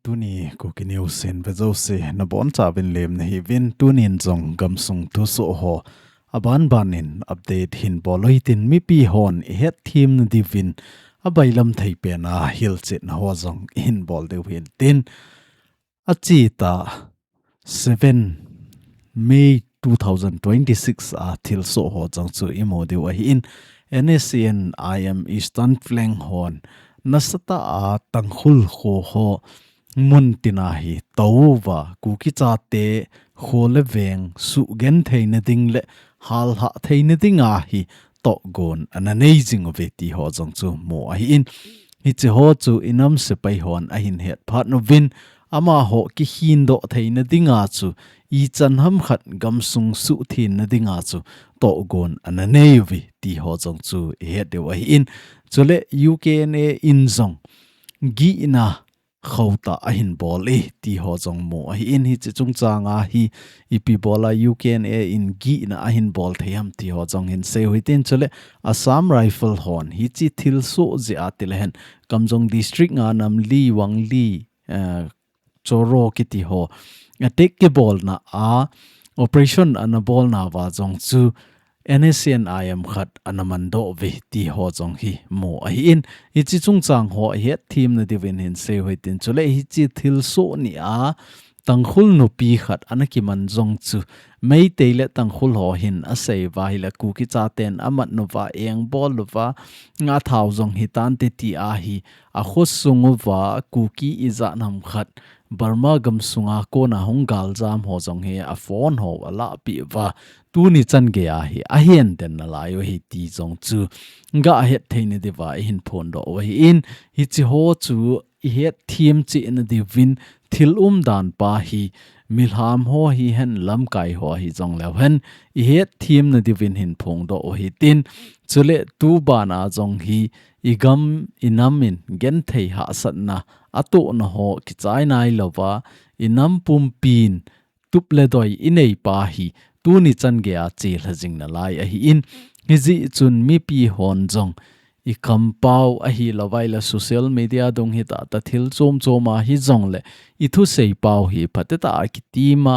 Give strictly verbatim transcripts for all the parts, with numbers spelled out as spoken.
Tuni Kuki News hin ve jouse nabonchauvin lemna hiuvin, tunin jong gamsung thusoh ho abanbanin update hin bol u hitin, mipi hon ihetthem nadiuvin abailam thei pena hilchetna ho jong ihin bol diu hitin, achita seven May two thousand twenty-six a thilsoh ho jong chu imu diu ahin, N S C N I M Eastern Flank hon nasatah a Tangkhul kho ho muntina hi touva, Kuki chate kho le veng sugenthei nading le halhah thei nadinga hi tohgon ananei jinguve ti ho jong chu mu ahin, hiche ho chu inam sepai hon ahin hetphat uvin, amaho kikhindoh thei nadinga chu ichan hamkhat gamsung suhtheng nadinga chu tohgon ananei uve ti ho jong chu ihet diu ahin, chule U K N A in jong gihna khauhtah ahin bol e ti ho jong mu ahin, hiche chungchanga hi ipi bola U K N A in gihna ahin bol thei ham ti ho jong hin seiu hitin, chule Assam Rifle hon hiche thilsoh jeh a tilehen Kamjong District nga Namli, Wangli, eh, Choro kiti ho attack kibolna a operation anabolnauva jong chu N S C N I M khat anamandoh uve ti ho jong hi mu ahin, hiche chungchang ho ihetthem nadiuvin hin seiu hitin, chule hiche thilsoh nia Tangkhul nupi khat anakiman jong chu Meitei le Tangkhul ho hin aseiuva ahile Kuki chaten amat uva, engbol uva, ngathau jong hitante tia hi akhosung uva Kuki ijat ham khat Burma gamsunga kona hung galjam ho jong hi aphone ho alahpeh uva, tuni chan geiya hi ahen den nalai u ahi ti jong chu gahet thei nadiuva ihin phondoh u ahin, hiche ho chu ihetthem cheh nadiuvin thil umdan pa hi milham ho hihen lamkai ho hijongleu hen ihetthem nadiuvin hin phongdoh u hitin, chule tubana jong hi igam inam in genthei hahsatna atohna ho kichai nailouva, inam pumpin tup le doi inei pa hi tuni chan geiya chelha jing nalai ahin, hijeh chun mipi hon jong ikampau ahilouva ahile social media dung hitahtah thil chomchoma hijongle ithusei pau hi phatetah a kitima,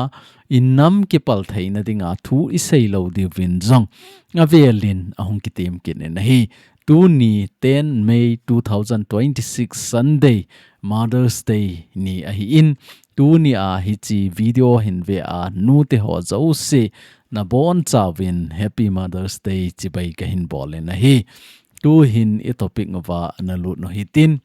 inam kipal thei nadinga thu isei lou diuvin jong avelin ahung kitem kit in ahi. Tuni ten May two thousand twenty-six Sunday, Mother's Day ni ahin, tunia hiche video hin ve a nute ho jouse nabonchauvin Happy Mother's Day chibai kahin bolin ahi. Tuhin itopic uva analut u hitin,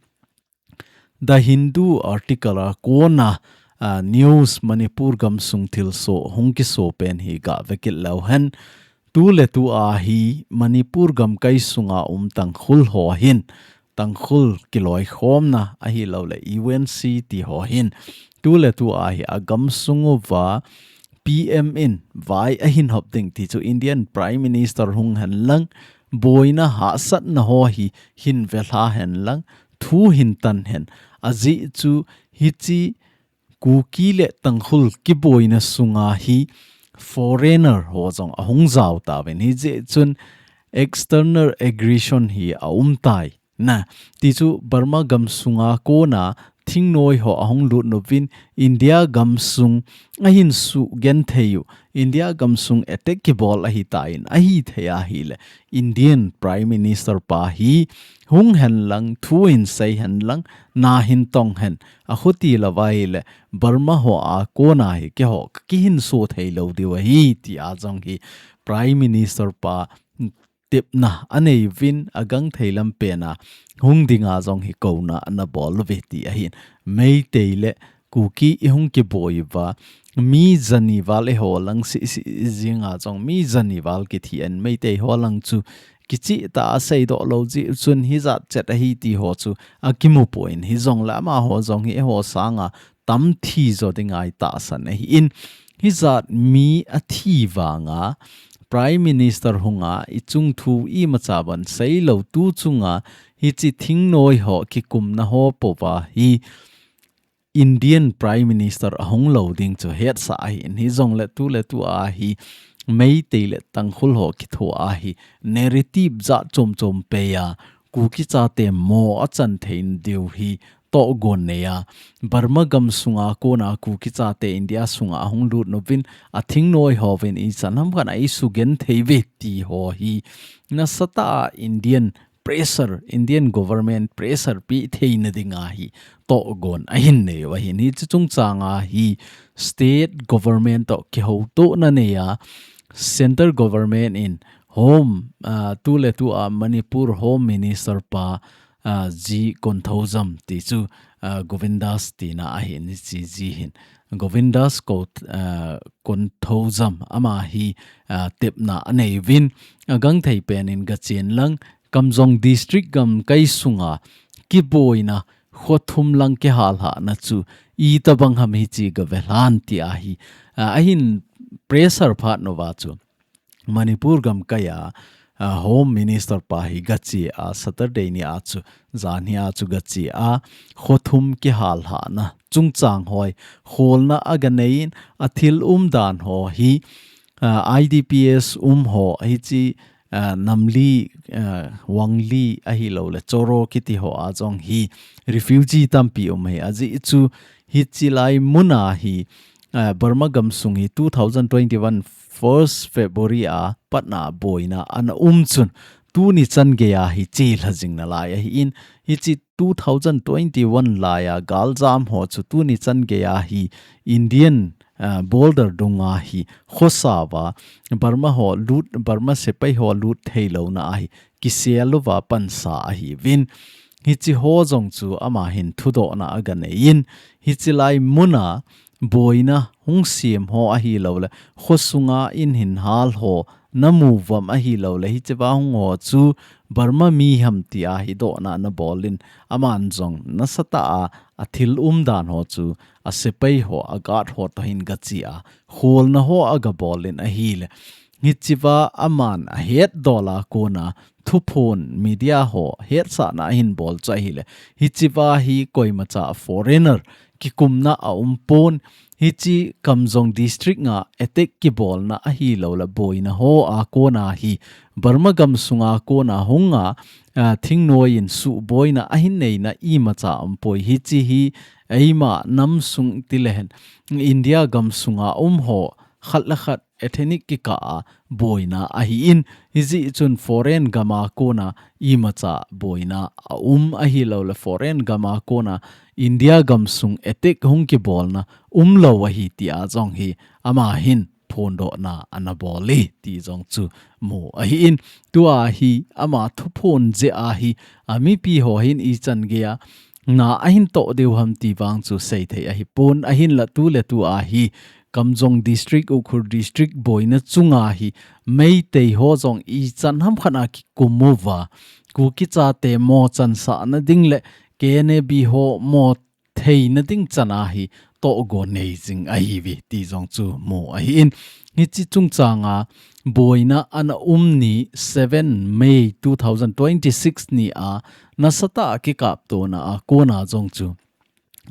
The Hindu article a kona, ah, news Manipur gamsung thilsoh hung kiso pen hi gave kit leu hen, tuletua hi Manipur gamkai sunga um Tangkhul ho hin, Tangkhul kiloikhomna ahiloule U N C ti ho hin, tuletua hi agamsung uva P M in vai ahin hop ding ti chu Indian Prime Minister hung hen lang, boina hahsatna ho hi hin velha hen lang, thu hin tan hen. Ajeh chu hiche Kuki le Tangkhul kiboina sunga hi foreigner ho jong ahung jao tauvin, hijeh chun external aggression hi aumtai. Na, ti chu Burma gamsunga kona thingnoi ho ahung lut uvin India gamsung ahin sugenthei u, India gamsung attack kibol ahitan, ahithei ahile Indian Prime Minister pa hi hung hen lang, thu hin sei hen lang, na hin tong hen, akhuti louva ahile Burma hoa kona hi keiho kakihinso thei lou diu ahi tia jong hi Prime Minister pa tepna anei uvin, agangthei lam pena hung dinga jong hi kouna anabol uve ti ahin. Meitei le Kuki ihung kiboi uva, mi jani val eiho lang sisi jinga jong mi jani val kithi in, Meitei ho lang chu kichehtah a seidoh lou jeh chun hijat chet ahi ti ho chu akimu poi, hijongle amaho jong hi eiho sanga tamthi jo ding ahi tahsan ahin, hijat mi athi vanga Prime Minister hunga ichung thu imacha ban seilou tu chunga hiche thingnoi ho kikumna ho pouva hi Indian Prime Minister ahung lou ding chu hetsah ahin, hijongle tuletua hi Meitei le Tangkhul ho kithoa hi narrative jat chomchom pea Kuki chate mo achan thei diu hi tohgon neiya Burma gam sunga kona Kuki chate India sunga ahung lut nuvin, athingnoi hovin ichan ham khat a eisugenthei uve ti ho hi nasatah a Indian pressure, Indian government pressure pe theina dinga hi tohgon ahin nei u ahin. Hiche chungchanga hi state government toh kihoutona neiya centre government in Home, ah, tuletua Manipur Home Minister pa, ah, G Konthoujam ti chu, ah, Govindas tina ahin, hiche G hin. Govindas Ko-, ah, Konthoujam ama hi, ah, tepna anei uvin, agangthei penin gachen lang, Kamjong District gamkai sunga kiboina kho thum lang kihalhahna chu itobang ham hiche gave lhan tia hi, ah, ahin pressure phat uva chu Manipur gamkaiya, ah, Home Minister pa hi gache a, Saturday nia chu, jania chu gache a, kho thum kihalhahna chungchang hoi kholna aganei in, athil umdan ho hi, ah, I D P S um ho hiche, ah, Namli, ah, Wangli ahilouleh Choro kiti ho a jong hi refugee tampi um ahi. Ajeh chu hiche lai muna hi, ah, Burma gamsung hi two thousand twenty-one first February a patna boina ana um chun tuni chan geiya hi chelha jing nalai ahin, hiche two thousand twenty-one laiya galjam ho chu tuni chan geiya hi Indian, ah, border dunga hi khosa uva Burma ho lut, Burma sepai ho lut theilouna ahi kisel uva pansa ahiuvin. Hiche ho jong chu ama hin thudohna aganei in, hiche lai muna boina hung sem ho ahilouleh, khosunga in hin hal ho namu uvam ahilouleh, hicheva hung ho chu Burma mi ham tia hi dohna anabol in, aman jong nasatah a, athil umdan ho chu, asepai ho, a guard ho toh hin gache a, kholna ho agabol in ahile. Hicheva aman ahetdol a kona thuphon media ho hetsahna ahin bol chu ahile. Hicheva hi koimacha foreigner kikumna aumpon, hiche Kamjong District nga attack kibolna ahilouleh boina ho a kona hi Burma gamsunga kona hunga, ah, thingnoi in suhboina ahin neina imacha aumpoi. Hiche hi eima namsung tilehen India gamsunga um ho khat le khat ethnic kikah a boina ahin, hijeh chun foreign gama kona imacha boina aum ahilouleh foreign gama kona India gamsung attack hung kibolna umlou ahi tia jong hi ama hin phondohna anabol e ti jong chu mu ahin, tua hi ama thuphon jeh a hi amipi ho hin ichan geiya na ahin toh diu ham ti vang chu seithei ahipon, ahinla tuletua hi Kamjong District, Ukhrul District boina chunga hi Meitei ho jong ichan ham khat a kikum uva, Kuki chate mo chansahna ding le K N A B ho mo theina ding chan a hi tohgon nei jing ahiuve ti jong chu mu ahin. Hiche chungchanga boina ana um ni seven May two thousand twenty-six nia nasatah a kikaptona a kona jong chu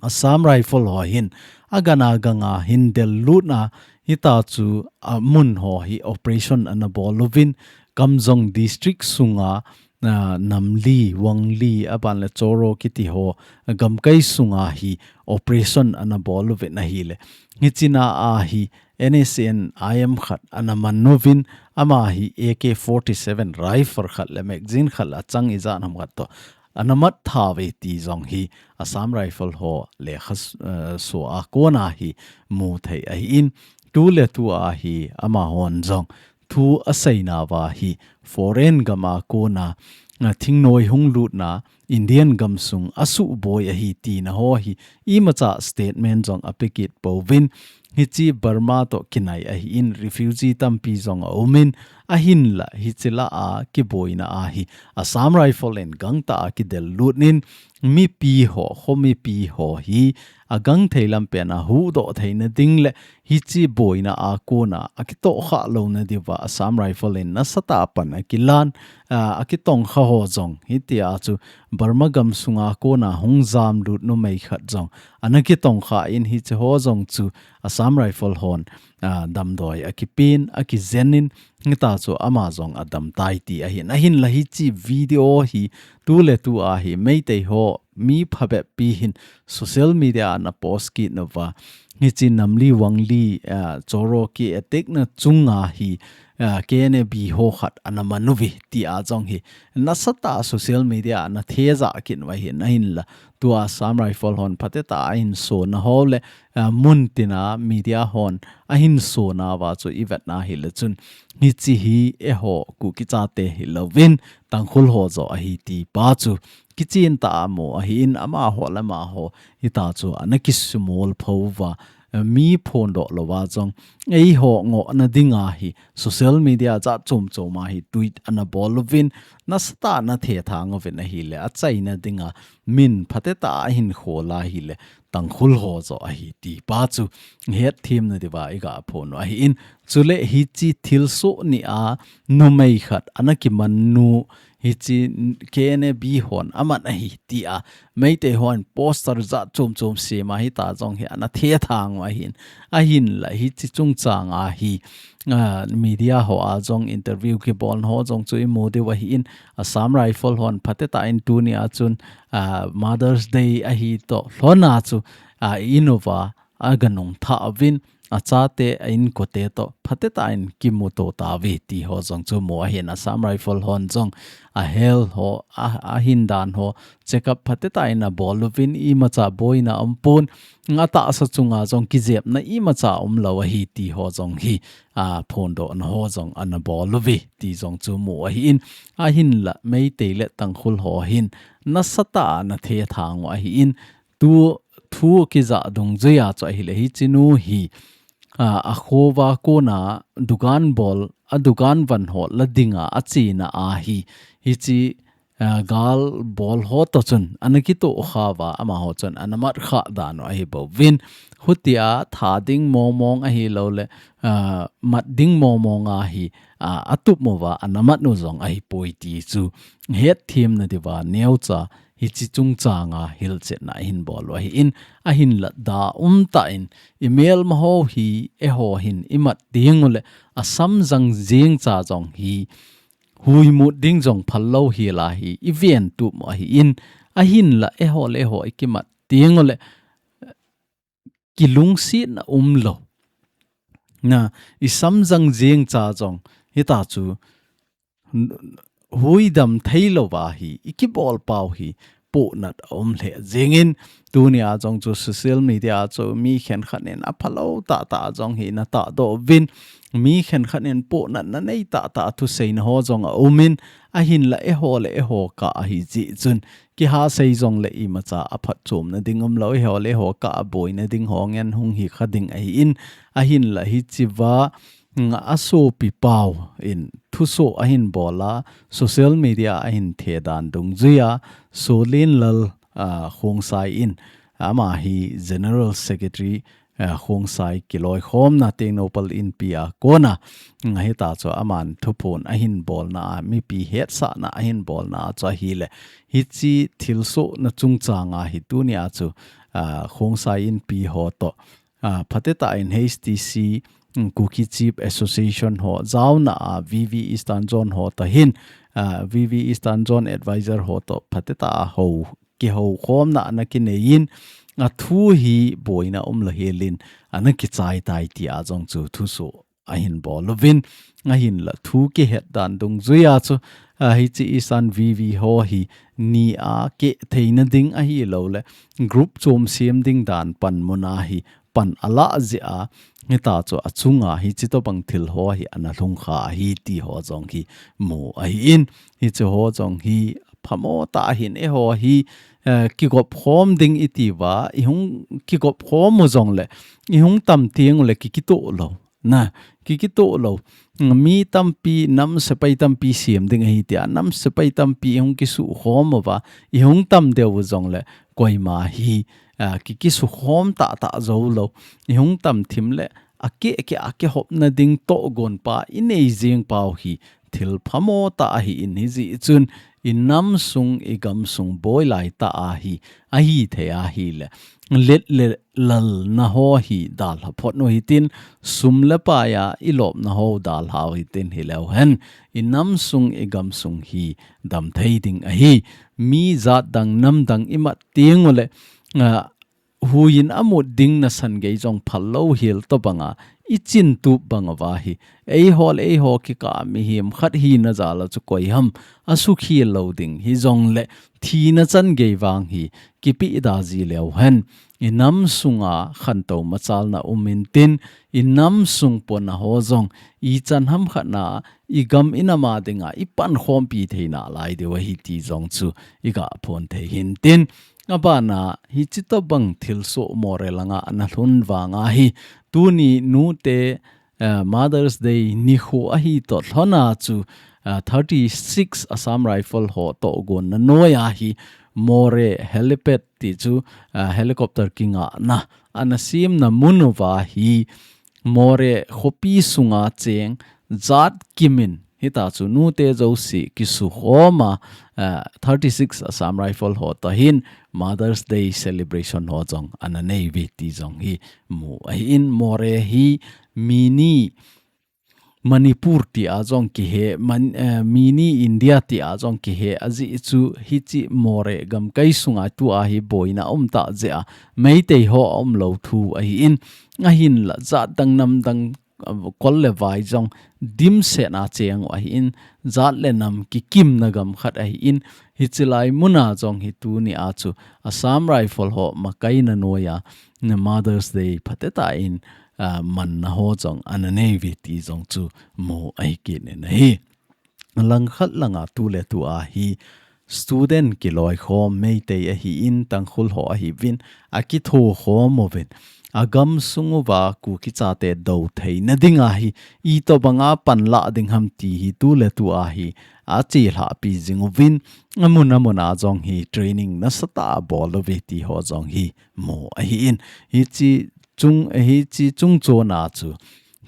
Assam Rifle ho hin agana ganga hin del lutna hita chu amun ho hi operation anabol uvin, Kamjong District sunga, ah, Namli, Wangli, aban le Choro kiti ho gamkai sunga hi operation anabol uvin ahile. Hichena a hi N S C N I M khat anaman uvin, ama hi A K forty-seven rifle khat le magazine khat le achang ijat ham khat toh anamat thauve ti jong hi Assam Rifle ho lekha s-, eh, soh a kona hi mu thei ahin, tuletua hi amahon jong thu aseinauva hi foreign gama kona, ah, thingnoi hung lutna Indian gamsung asuhboi ahi tina ho hi imacha statement jong apekit pouvin, hiche Burma toh kinai ahin refugee tampi jong aumin, ahinla hiche lah a kiboina a hi Assam Rifle in gangtah a kidel lut in mipi ho, kho mipi ho hi agangthei lampen a huhdoh theina ding le hiche boina a kona akitohkhah louna diuva Assam Rifle in nasatah a pan akilan, ah, akitongkha ho jong hitia chu Burma gamsunga kona hung jamlut numei khat jong ana kitongkha in hiche ho jong chu Assam Rifle hon, ah, damdoi akipen, akijen in hita chu ama jong adamtai ti ahin. Ahinla hiche video hi tuletua hi Meitei ho mi phabep pi hin social media a ana post kit nauva, hiche Namli Wangli, ah, Choro ki attack na chunga hi, ah, K N A B ho khat ana man uve ti a jong hi nasatah a social media a ana thejah kit uva ahin, ahinla tua Assam Rifle hon phatecha a ahin sona ho le, ah, mun tina media hon ahin sona uva chu ivet na hile chun, hiche hi eiho Kuki chate hilouvin Tangkhul ho joh ahi ti pa chu kichen tah a mu ahin, amaho le amaho hitia chu ana kisumol pho uva, mi phondoh louva jong eiho ngohna dinga hi social media jat chom chom a hi tweet ana bol uvin, nasatah a ana thethang uvin ahile, achaina dinga min phatecha a ahin khol a hile Tangkhul ho joh ahi ti pa chu hetthem na diuva iga phon u ahin, chule hiche thilsoh ni a numei khat ana kiman nu hiche K N A B hon aman ahi ti a Meitei hon poster jat chom chom sem a hitia jong hi ana thethang u ahin, ahinla hiche chungchang a hi, ah, media ho a jong interview kibolna ho jong chu imu diu ahin, Assam Rifle hon phatecha in tuni a chun, ah, Mother's Day ahi toh lhon a chu, ah, in uva aga nung thah uvin, achate a inkote toh phatecha in kimuto tauve ti ho jong chu mu ahin, Assam Rifle hon jong ahel ho, a, ahin dan ho check up phatecha in abol uvin, imacha boina aumpon, atahsa chunga jong kijepna imacha umlou ahi ti ho jong hi, a, phondohna ho jong ana bol uve ti jong chu mu ahin, ahinla Meitei le Tangkhul ho hin nasatah a ana thethang u ahin, tu thu kijah dungjuia chu ahile hiche nu hi, a, akhouva kona dukan bol, a dukan van ho la dinga achena a hi, hiche, a, gal bol ho toh chun ana kitoh khauva, amaho chun ana mat khah dan u ahi bouvin. Hutia tha ding mong mong ahilouleh, a, mat ding mong mong a hi, a, atup uva ana mat u jong ahipoi ti chu hetthem na diuva neocha hiche chungchang a hilchetna ahin bol u ahin, ahinla da umtah in imelma ho hi eiho hin imat ding uleh, asam jang jeng cha jong hi huimut ding jong phal lou hel a hi iven tup u ahin, ahinla eiho le eiho ikimat ding uleh kilungsetna umlou. Na, isam jang jeng cha jong hitia chu huidam theilouva hi ikibol pau hi pohnat aum lheh jengin, tunia jong chu social media chu mi khenkhat in aphalou tahtah jong hi ana tahdoh uvin, mi khenkhat in pohnatna nei tahtah thuseina ho jong aumin, ahinla eiho le eiho kah ahi jeh chun, kihasei jongleh imacha aphatchomna ding umlou, eiho le eiho kah a boina ding ho ngen hung hikha ding ahin, ahinla hichea, mm, asopi pau in thusoh ahin bol a, social media ahin the dan dungjuia, Solinlal, a, Khongsai in, ama hi General Secretary, a, Khongsai kiloikhomna Tengnoupal Inpi a kona, mm, hitia chu aman thuphon ahin bolna a, mipi hetsahna ahin bolna a chu ahileh, hiche thilsohna chungchang a hi tunia chu, a, Khongsai Inpi ho toh, a, phatecha in H T C, mm, Kuki Chief Association ho, jaona a V V Eastern Zone ho toh hin, a, V V Eastern Zone Advisor ho toh phatecha a hou, kihoukhomna ana kineiyin, athu hi boina umlou helin ana kichai tai tia jong chu thusoh ahin bol uvin, ahinla thu kihet dan dungjuia chu, a, hiche Eastern V V ho hi nia keh theina ding ahilouleh group chom sem ding dan panmun a hi pan alah jeh a, hitia chu achunga hiche tobang thil ho hi ana lhungkha ahi ti ho jong hi mu ahin, hiche ho jong hi phamo tah ahin, eiho hi, eh, kigop khom ding itiuva, ihung kigop khom u jongleh, ihung tam teng uleh kikitoh lou. Na, kikitoh lou. Mi tampi, nam sepai tampi sem ding ahi tia, nam sepai tampi ihung kisukhom uva, ihung tam deu u jongleh, koima hi, a, ki, kisukhom tahtah joulou. Ihung tam thim leh, akeh, akeh, akeh hopna ding tohgon pa, inei jeng pau hi, thil phamo tah ahi in, hijeh chun i nam sung i gam sung boi lai tah ahi, ahi thei ahile, let le lal na ho hi dalha phot u hitin, sum le pai a i lop na ho dalha u hitin, hileu hen i nam sung i gam sung hi dam thei ding ahi. Mi jat dang nam dang i mat teng ule, ah, huiyin a mut ding nasan gei jong phal lou hel tobang a, i chin tup bang uva hi, eiho le eiho kikah a mihem khat hina jal a chu koi ham a sukhel lou ding, hijongle thina chan gei vang hi kipeh da ji leu hen, i nam sunga khantou machalna um intin, i nam sung pona ho jong i chan ham khat na, i gam i nam a dinga i pankhompi thei nalai diu ahi ti jong chu i ga phon thei hintin. Abana, hichi tobang thilsoh Moreh langa ana lhun vang ahi. Tuni nute, eh, Mother's Day nikho ahi toh lhon a chu, eh, thirty-six Assam Rifle ho tohgon na noi ahi, Moreh helipad ti chu, eh, helicopter kingah na ana sem na mun uva hi, Moreh khopi sunga cheng jat kimin, hita chu nute jouse kisukhom a, eh, thirty-six Assam Rifle ho toh hin Mother's Day celebration ho jong ana nei uve ti jong hi mu ahi in. Moreh hi mini Manipur ti a jong kihe, man, eh, mini India ti a jong kihe, ajeh chu hichi Moreh gamkai sunga tua hi boina um tah jeh a Meitei ho a um lou thu ahi in, ahinla jat dang nam dang, eh, kol le vai jong dimset na cheng u ahi in, jat le nam kikimna gam khat ahi in, hichi lai muna jong hi tuni a chu Assam Rifle ho makai na noi a, na Mother's Day phatecha in, ah, manna ho jong ana nei uve ti jong chu mu ahi kit in ahi. Langkhat langa tuletu a hi student kiloikhom Meitei ahi in, Tangkhul ho ahi uvin, akithokhom uvin, agam sung uva Kuki chate dou theina dinga hi itobanga panla ding ham ti hi tuletu a hi achelhahpi jing uvin, amun amun a jong hi training nasatah a bol uve ti ho jong hi mu ahi in, hichi chung, hichi chungchon a chu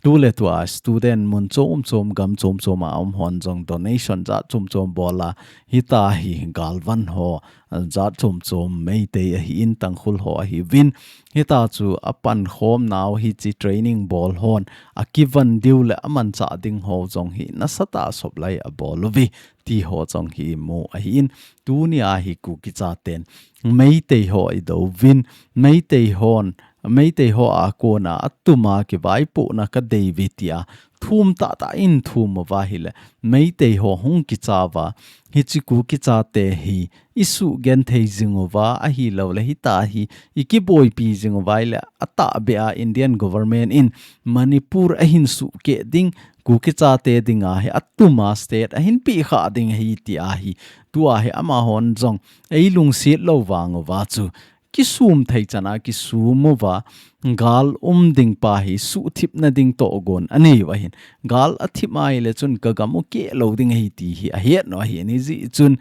tuletu a student mun chom chom, gam chom chom a um hon jong donation jat chom chom bol a, hita hi galvan ho jat chom chom Meitei ahi in, Tangkhul ho ahi uvin, hita chu apankhom nau hichi training bol hon akivan diu le amanchah ding ho jong hi nasatah a soplai a bol uve ti ho jong hi mu ahi in, tuni a hi Kuki chaten Meitei ho i dou uvin, Meitei hon, Meitei ho a kona atuma kivaipohna kadei uve tia thum tahtah in thum uva ahile, Meitei ho hung kicha uva, hichi Kuki chate hi i sugenthei jing uva ahilou le hita hi i kiboipi jing uva ahile, atahbeh a Indian government in Manipur ahin sukeh ding, Kuki chate dinga hi atuma state ahin pehkhah ding ahi tia hi, tua hi amahon jong ei lungset lou vang uva chu kisum thei chan a kisum uva, gal um ding pa hi suhthipna ding tohgon anei u ahin. Gal athip ahile chun kagam u keh lou ding ahi ti hi ahet nau ahi, hijeh chun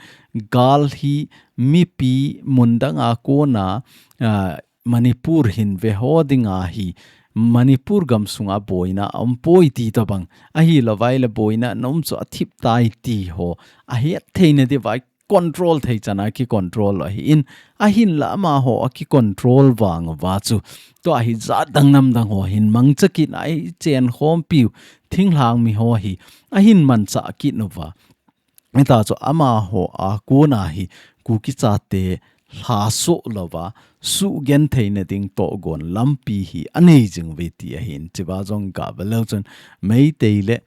gal hi mipi mun dang a kona, ah, Manipur hin ve ho dinga hi Manipur gam sunga boina aumpoi ti tobang, ahilou vai le boina na um chu athip tai ti ho ahet theina diuva control thei chan a kicontrol u ahi in, ahinla amaho akicontrol vang uva chu tua hi jat dang nam dang ho hin mangcha kit a, i chenkhompiu thinglhang mi ho hi ahin manchah kit uva. Hita chu amaho a kona hi Kuki chate lhasoh louva sugentheina ding tohgon lampi hi anei jing uve ti ahin, chiva jong gave leu chun Meitei le,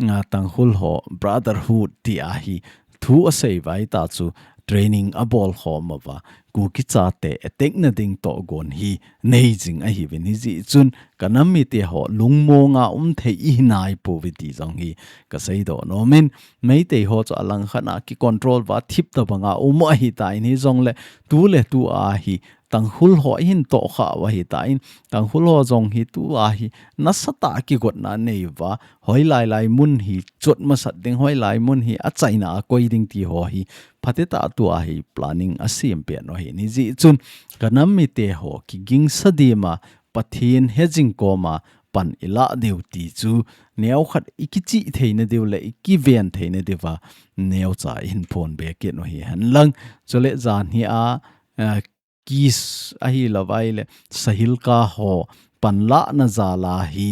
ah, Tangkhul ho brotherhood tia hi thu asei uva, hita chu training abol khom uva, Kuki chate attack na ding tohgon hi nei jing ahiuvin, hijeh chun kanam mite ho lungmonga um thei ihi naipouve ti jong hi kasei doh nom in, Meitei ho chu alangkhat a kicontrol uva thip tobanga um u ahitan, hijongle tuletu a hi Tangkhul ho ahin tohkhah u ahitan, Tangkhul ho jong hi tua hi nasatah a kigotna anei uva, hoilai lai mun hi chot masat ding, hoilai mun hi achaina a koi ding ti ho hi phatecha tua hi planning asem pet u ahin, hijeh chun kanam mite ho kigingsa dima, Pathen hejing koma pan ilah diu ti chu neokhat ikichih theina diu le ikiven theina diuva neocha ihin phonbe kit u hihen lang. Chule janhi a, eh, KIS ahilouva ahile Sahilka ho panlahna jal a hi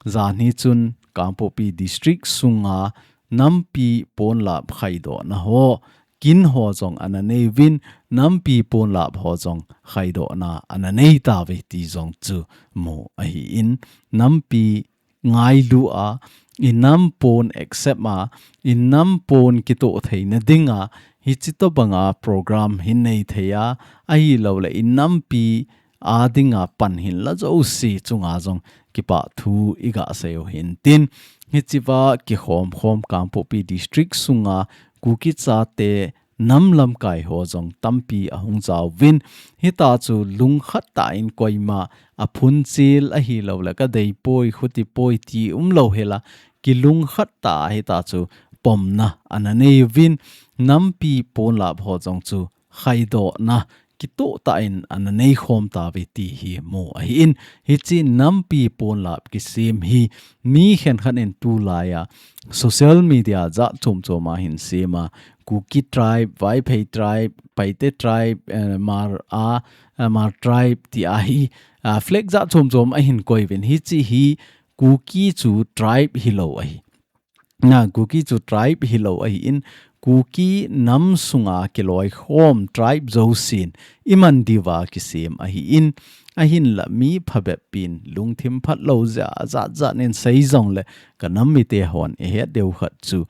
janhi chun Kangpokpi District sunga nampi ponlap khaidohna ho KIN ho jong ana nei uvin, nampi ponlap ho jong khaidohna ana nei tauve ti jong chu mu ahin, nampi ngailu a, i nam pon accept a, i nam pon kitoh theina dinga, hichi tobanga program hin nei thei a, ahilou le i nampi a dinga pan hin la jouse chunga jong kipah thu iga sei u hintin. Hichiva kikhom khom Kangpokpi District sunga Kuki chate nam lamkai ho jong tampi ahung jaovin. Hita chu lungkhat tah in koima aphunchil ahilou le kadei poi, khuti poi ti umlou hela, kilungkhat tah a hita chu pomna ana nei uvin, nampi ponlap ho jong chu khaidohna kitoh tah in ana nei khom tauve ti hi mu ahin, hichi nampi ponlap kisem hi mi khenkhat in tulai a social media jat chom chom a hin sem a, Kuki tribe, Vaiphei tribe, Paite tribe, eh, Hmar a, eh, Hmar tribe ti a hi, ah, flag jat chom chom ahin koi uvin, hichi hi Kuki chu tribe hilou ahi. Na, Kuki chu tribe hilou ahin, Kuki nam sunga kiloikhom tribe jousen iman diuva kisem ahin, ahinla mi phabep pin lungthim phatlou jeh a jat jat in sei jongle ka nam mite hon eihet diu khat chu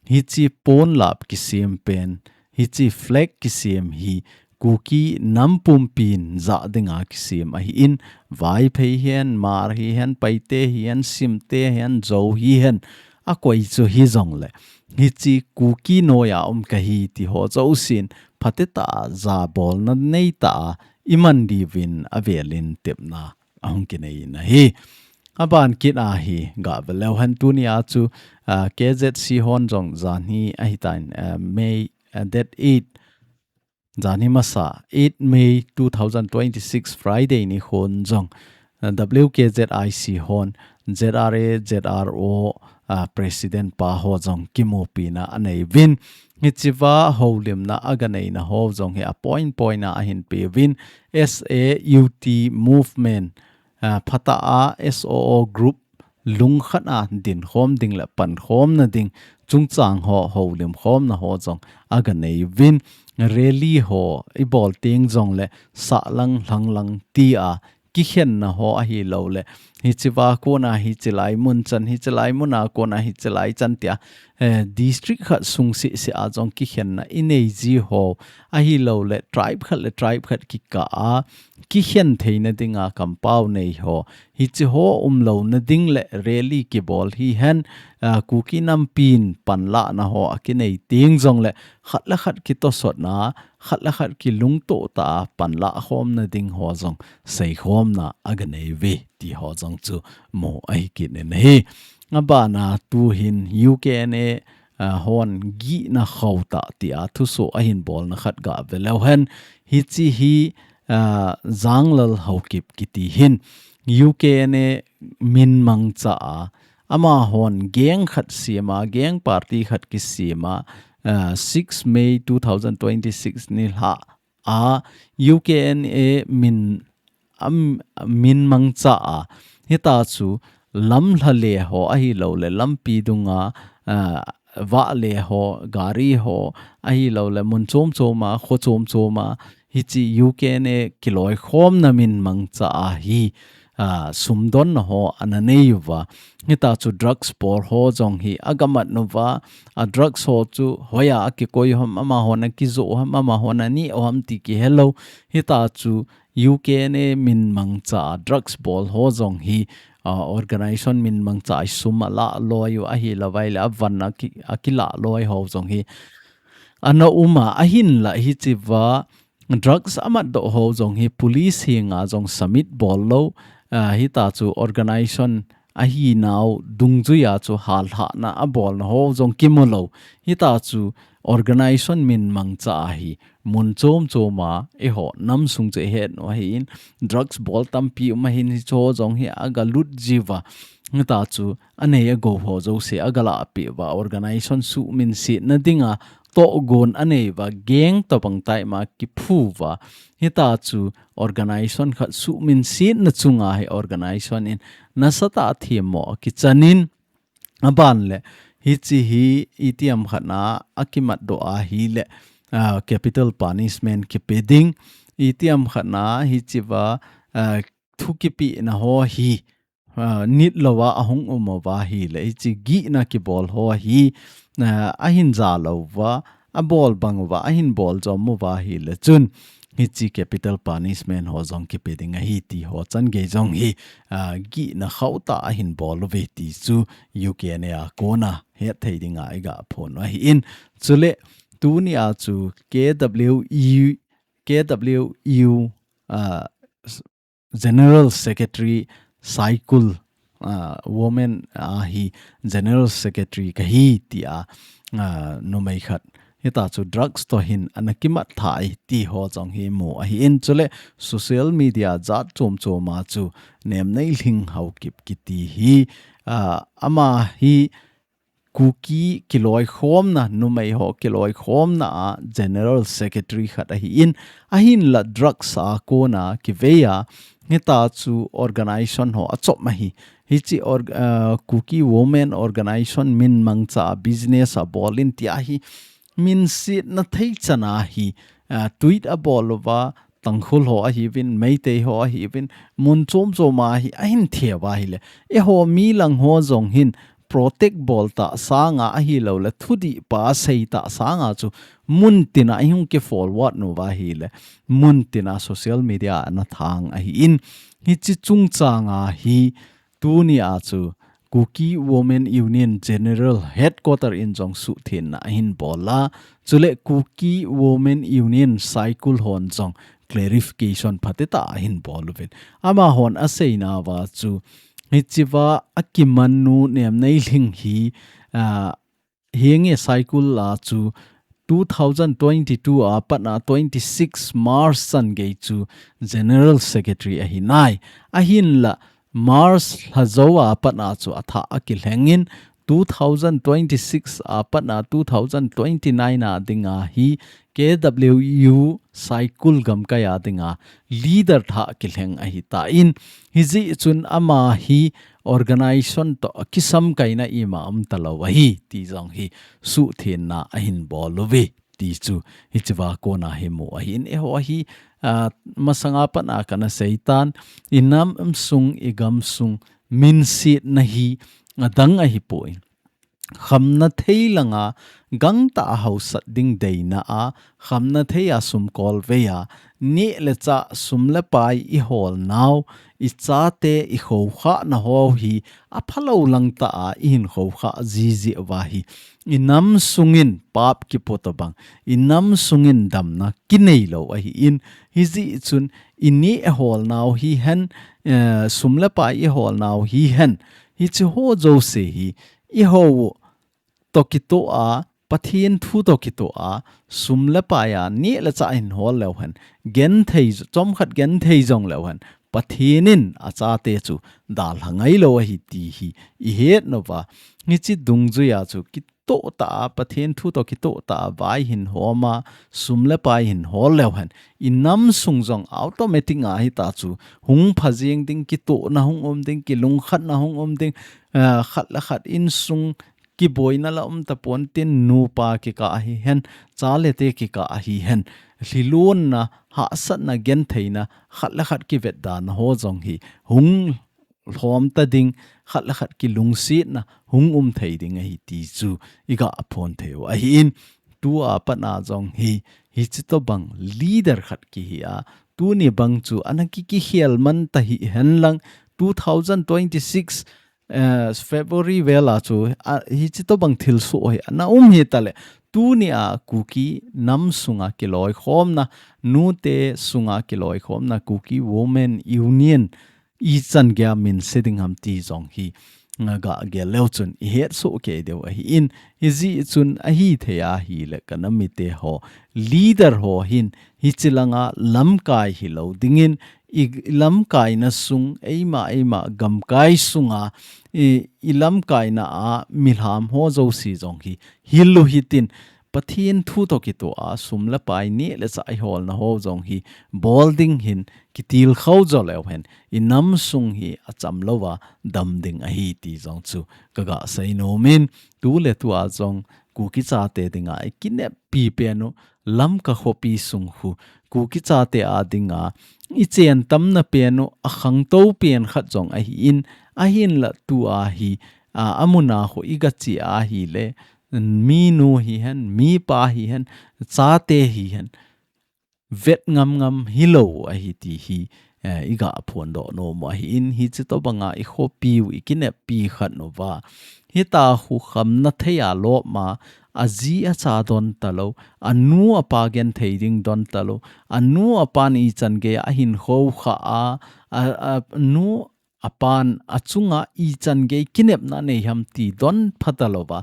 hichi ponlap kisem pen, hichi flag kisem hi Kuki nam pumpin jah dinga kisem ahin, Vaiphei hihen, Hmar hihen, Paite hihen, Simte hihen, Zou hihen, akoi chu hijongle, hichi Kuki noiya um kahi ti ho jousen phatecha bolna neitah a iman diuvin avelin tepna ahung kinei in ahi. Aban kit a hi gavel leu hen, tunia chu, ah, K Z C hon jong janhi ahitan, ah, May, ah, date eight, janhi masa eight May two thousand twenty-six Friday nikhon jong, ah, W K Z I C hon Z R A, Z R O, ah, President pa ho jong kimupina anei uvin. Hichiva houlimna aga neina ho jong hi apoint point a ahin pe uvin, S A U T movement, ah, phatah a S O O group lungkhat a dinkhom ding le pankhomna ding chungchang ho houlimkhomna ho jong aga nei uvin, rally ho ibol teng jongle sahlang lhanglang tia kikhenna ho ahilou le, hichiva kona hichilai mun chan, hichilai muna kona hichilai chan tia, eh, district khat sung seh seh a jong kikhenna inei ji ho ahilou le, tribe khat le tribe khat kikah a kikhen theina dinga kampao nei ho, hichi ho umlouna ding le rally kibol hihen, ah, Kuki nampin panlahna ho akinei teng jongle, khat le khat kitosotna, khat le khat kilungtoh tah a panlah khomna ding ho jong seikhomna aga nei uve ti ho jong chu mu ahi kit in ahi. Abana tuhin U K N A, ah, hon gihna khou tah tia thusoh ahin bolna khat gavel leu hen, hichi hi, ah, Janglal Haokip kiti hin U K N A min mangcha a, amahon gang khat sem a, gang party khat kisem a, ah, six May two thousand twenty-six nilhah a U K N A min, am, min mangcha a, hita chu lamlha le ho ahilou le, lampi dunga, ah, vah le ho, gari ho ahilou le, mun chom chom a, kho chom chom a, hichi U K N A kiloikhomna min mangcha a hi, ah, sumdonna ho ana nei uva. Hita chu drugs bol ho jong hi aga mat uva, a drugs ho chu hoiya akikoi u ham, amahon akijoh u ham, amahon aneh u ham ti kihelou. Hita chu U K N A min mangcha a drugs bol ho jong hi, ah, organization min mangcha a sum alah loi u ahilou vai le, avan aki, akilah loi ho jong hi ana um a, ahinla hichiva drugs amat doh ho jong hi police henga jong submit bol lou, ah, hita chu organization ahinau dungjuia chu hallhahna abolna ho jong kimu lou. Hita chu organization min mangcha ahi, mun chom chom a, eiho, nam sung chu ihet u ahin, drugs bol tampi um ahin, hicho jong hi agalut jiuva. Hita chu, anei agou ho jouse, agalah peh uva, organization suhminsetna dinga, tohgon anei uva, gang tobang taima kiphu uva. Hita chu, organization khat suhminsetna chunga hi organization in, nasatah a themmo kichan in, aban le, hiche hi itiham khat na akimat doh ahile, ah, capital punishment kipe ding, itiham khat na hichea, ah, thu kipehna ho hi, ah, nit louva ahung um uva ahile, hiche gihna kibol ho hi, ah, ahin ja louva, abol bang uva, ahin bol jom uva ahile chun, hiche capital punishment ho jong kipe ding ahi ti ho chan gei jong hi, ah, gihna khauh tah ahin bol uve ti chu U K na a kona hetthei dinga iga phon u ahin. Chule, tunia chu K W U, K W U, ah, General Secretary Saikul, ah, woman, ah, hi General Secretary kahi tia, ah, numei khat. Hita chu drugs toh hin ana kimat thah e ti ho jong hi mu ahin, chule social media jat chom chom a chu Nemneilhing Haokip kiti hi, ah, ama hi Kuki kiloikhomna, numei ho kiloikhomna a General Secretary khat ahin, ahinla drugs a kona kivei a, hita chu organization ho achom ahi. Hiche or-, ah, Kuki Women Organization min mangcha a business abol in tia hi, minsetna thei chan a hi, ah, tweet abol uva, Tangkhul ho ahiuvin, Meitei ho ahiuvin, mun chom chom a hi, ahin the uva ahile. Eiho mi lang ho jong hin, protect bol tah sanga ahilou le, thudih pa sei tah sanga chu, mun tina ihung ki forward uva ahile, mun tina social media ana thang ahin, hiche chungchang a hi, tunia chu Kuki Women Union General Headquarter in jong suhthenna ahin bol a, chule Kuki Women Union Saikul hon jong clarification phatecha ahin bol uvin. Amahon aseina uva chu, hichea akiman nu Nemneilhing hi, ah, Henge Saikul a chu two thousand twenty-two a pat a twenty-six March chan gei chu General Secretary ahi nai. Ahinla March lha jou a pat a chu athah akilheng in two thousand twenty-six a pat a two thousand twenty-nine a dinga hi K W U Saikul gamkai a dinga leader thah kilheng ahitan, hijeh chun ama hi organization toh kisamkaina ima umtalou ahi ti jong hi suhthenna ahin bol uve ti chu hichea kona hi mu ahin, eiho hi, ah, masanga pat a kana seitan, inam sung igam sung minsetna hi adang ahipoi. Khamna thei langa gangtah a hausat ding deina a, khamna thei a sum kolvei a, neh le chah sum le pai ihol nau, ichate ikhoukhah nau hi, aphalou langtah a ihin khoukhah jiji uva hi, inam sungin pap kipo tobang, inam sungin damna kinei lou ahin, hijeh chun ineh ihol nau hihen, eh, sum le pai ihol nau hihen, hiche ho jouse hi, eiho toh kitoh a, Pathen thu toh kitoh a, sum le pai a, neh le chah ahin hol leu hen, genthei, chomkhat genthei jong leu hen, Pathen in achate chu dalha ngailou ahi ti hi ihet uva. Hiche dungjui a chu kitoh tah a, Pathen thu toh kitoh tah a, vai hin hom a, sum le pai hin hol leu hen, inam sung jong automatic a hita chu hung pha jeng ding, kitohna hung um ding, kilungkhatna hung um ding, ah, khat le khat insung kiboina la um tapon tin, nupa kikah ahihen, chale te kikah ahihen, lhilunna, hahsatna, gentheina, khat le khat kivetdana ho jong hi hung lhom ta ding, khat le khat kilungsetna hung um thei ding ahi ti chu iga phon thei u ahin, tua pat a jong hi, hiche tobang leader khat kihi a, tuni bang chu ana ki, kikhel man ta hihen lang, two thousand twenty-six, eh, February vel a chu, a, hiche tobang thilsoh hi ana um hitale, tunia Kuki nam sunga kiloikhomna, nute sunga kiloikhomna, Kuki Women Union ichan geiya minse ding ham ti jong hi Nga ga gel leu chun i het soh kei diu ahi in, hijeh chun ahi thei ahile ka nam mite ho, leader ho hin, hichi langa lamkai hi lo dingin, i lamkaina sung, eima, eima gamkai sunga, i, i lamkaina a milham ho jouse jong hi, hil u hitin, Pathen thu toh kitoh a, sum le pai neh le chah i holna ho jong hi, bol ding hin, kitilkhou jo leu hen, i nam sung hi acham louva dam ding ahi ti jong chu ka ga sei nom in, tu le tu a jong Kuki chate dinga i kineppi pen u Lamka khopi sung khu Kuki chate a dinga i chen tamna pen u a khangtou pen khat jong ahi in, ahinla tu a hi, a, amun a khu i ga che ahile, mi nu hihen, mi pa hihen, chate hihen, vet ngam ngam hilou ahi ti hi, eh, i ga phondoh nom u ahi in, hichi tobanga i khopi u, i kineppi khat uva. Hita khu khamna thei a lop ma, a ji a cha don talou, a nu a pa genthei ding don talou, a nu a pan ichan gei a hin khou kha a, a, a nu a pan a chunga ichan gei kinepna nei ham ti don pha talouva.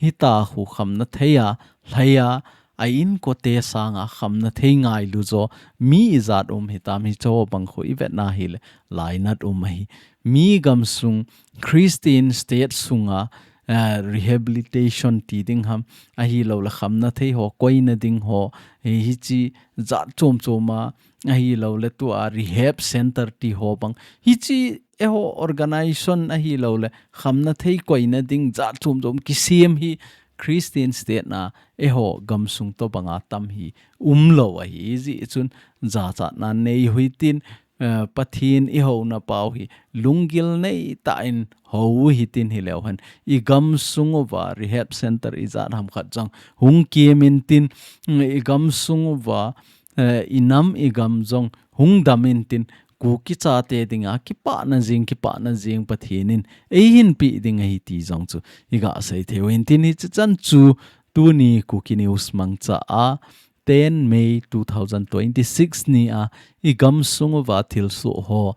Hita khu khamna thei a, lhai a, a inkote sanga khamna thei ngailu jo, mi ijat um hitam hicho bang khu i vetna hile, lainat um ahi. Mi gamsung Christian state sunga, eh, rehabilitation ti ding ham, ahilouleh khamna thei ho, koina ding ho, hi, hichi jat chom chom a, ahilouleh tua rehab center ti ho bang. Hichi eiho organization ahilouleh khamna thei koina ding jat chom chom kisem hi Christian state na eiho gamsung tobanga tam hi umlou ahi jeh chun jachatna nei u hitin, eh, Pathen i houna pau hi lunggil nei tah in hou u hitin hileu hen i gamsung uva rehab center ijat ham khat jong hung kem intin, mm, i gamsung uva, eh, i nam i gam jong hung dam intin Kuki chate dinga kipana jing, kipana jing Pathen in eihin pe ding ahi ti jong chu i ga sei thei u hitin hichi chan chu tuni Kuki News mangcha a ten May two thousand twenty-six ni a i gamsung uva thilsoh ho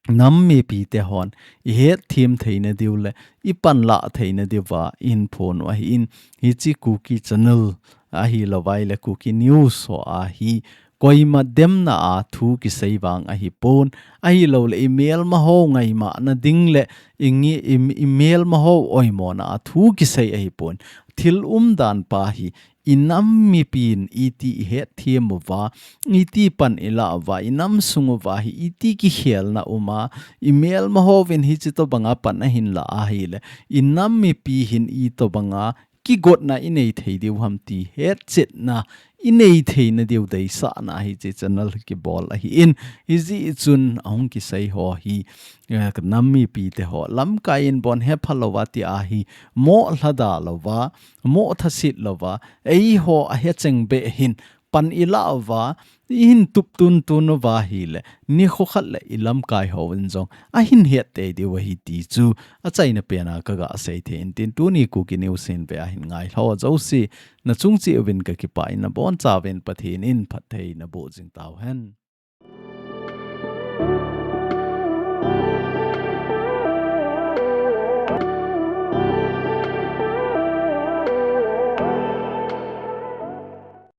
nam mipi te hon i hetthem theina diu le i panlah theina diuva i hin phon u ahi in hichi Kuki channel ahilouleh Kuki News ho a hi koima demna a thu kisei vang ahi pon ahilouleh i melma ho ngaimana ding le i ngi, i, i melma ho oimona a thu kisei ahi pon thil umdan pa hi i nam mipin iti i hetthem uva, iti pan i la uva, i nam sung uva hi iti kikhelna uma, i melma hovin hichi tobanga pan ahin la ahile, i nam mipi hin i tobanga kigotna i nei thei diu ham ti hetchetna i nei theina diu deisahna hichi channel kibol ahi in, hijeh chun ahung kisei ho hi, eh, ka nam mipi te ho lamkai in bon hepha louva ti ahi, mo lhada louva, mo thasit louva, eiho a hecheng beh hin pan i la uva, i hin tup tun tun uva hile, nikho khat le i lamkai hovin jong ahin het tei diu ahi ti chu achaina pena ka ga sei thei intin tuni Kuki News hin ve ahin ngailhah jouse, na chung cheh uvin ka kipah in na bonchauvin Pathen in phatthei na boh jing tauhen.